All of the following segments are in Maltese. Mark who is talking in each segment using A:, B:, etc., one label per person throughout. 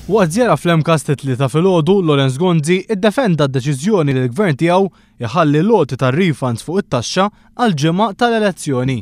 A: Waqt żjara fl-MCAST it-Tlieta filgħodu, Lawrence Gonzi iddefenda d-deċiżjoni li l-Gvern tiegħu jħalli l-għoti tar-refunds fuq it-taxxa għall-ġimgħa tal-elezzjoni.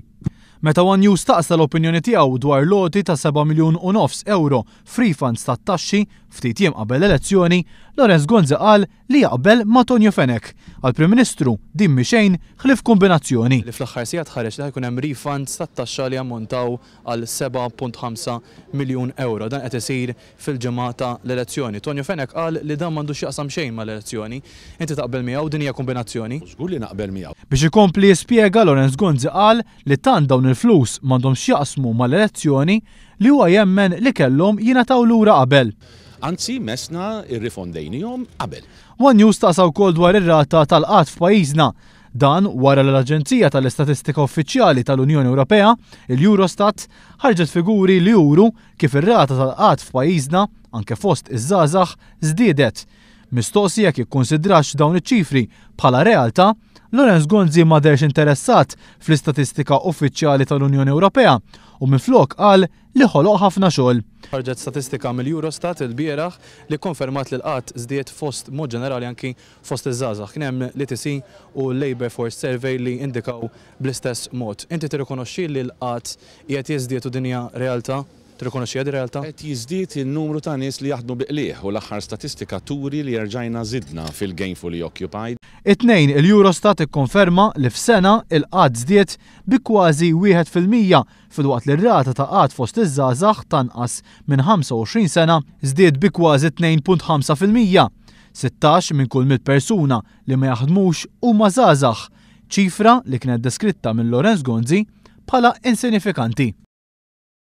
A: Meta one News staqsa l-opinjoni tiegħu dwar l-għoti ta' seba' miljun u nofs ewro f'refunds tat-taxxi ftit jiem qabel l-elezzjoni, Lawrence Gonzi qal li jaqbel ma' Tonio Fenech. Għall-Prim Ministru, din mhi xejn ħlief kumbinazzjoni.
B: Li fl-aħħar sigħat ħareġ li ħa jkun hemm refunds tat-taxxa li jammontaw għal 7.5 miljun ewro. Dan qed isir fil-ġimgħa ta' l-elezzjoni. Tonio Fenech qal li dan m'għandu x'jaqsam xejn mal-elezzjoni. Inti taqbel miegħu? Din hija kumbinazzjoni?
C: Żgur li naqbel miegħu.
A: Biex ikompli jispjega, Lawrence Gonzi qal li tant dawn il-flus m'għandhom x'jaqsmu mal-elezzjoni li huwa jemmen li kellhom jingħataw lura qabel.
C: Anzi, messna rrifondejnihom qabel.
A: One News staqsa wkoll dwar ir-rata tal-qgħad f'pajjiżna. Dan wara li l-Aġenzija tal-Istatistika Uffiċjali tal-Unjoni Ewropea, il-Eurostat, ħarġet figuri li juru kif ir-rata tal-qgħad f'pajjiżna, anke fost iż-żgħażagħ, żdiedet. Mistoqsi jekk jikkunsidrax dawn iċ-ċifri bħala realtà, Lawrence Gonzi ma deherx interessat fl-istatistika uffiċjali tal-Unjoni Ewropea u minflok qal li ħoloq ħafna xogħol.
B: Ħarġet statistika mill-Eurostat ilbieraħ li kkonfermat li l-qgħad żdied fost b'mod ġenerali anki fost iż-żgħażagħ. Kien hemm l-ETC u l-Labour Force Survey li indikaw bl-istess mod. Inti tirrikonoxxi li l-qgħad qiegħed jiżdied u din hija realtà? Tirrikonoxxiha din realtà?
C: Qed jiżdied in-numru ta' nies li jaħdmu bi qligħ u l-aħħar statistika turi li erġajna żidna fil-gainfully occupied.
A: It-Tnejn, il-Eurostat ikkonferma li f'sena, il-qgħad żdied bi kważi 1% filwaqt li r-rata ta' qgħad fost iż-żgħażagħ t'anqas minn 25 sena żdied bi kważi 2.5%. 16 minn kull 100 persuna li ma jaħdmux huma żgħażagħ, ċifra li kienet deskritta minn Lawrence Gonzi bħala insinifikanti.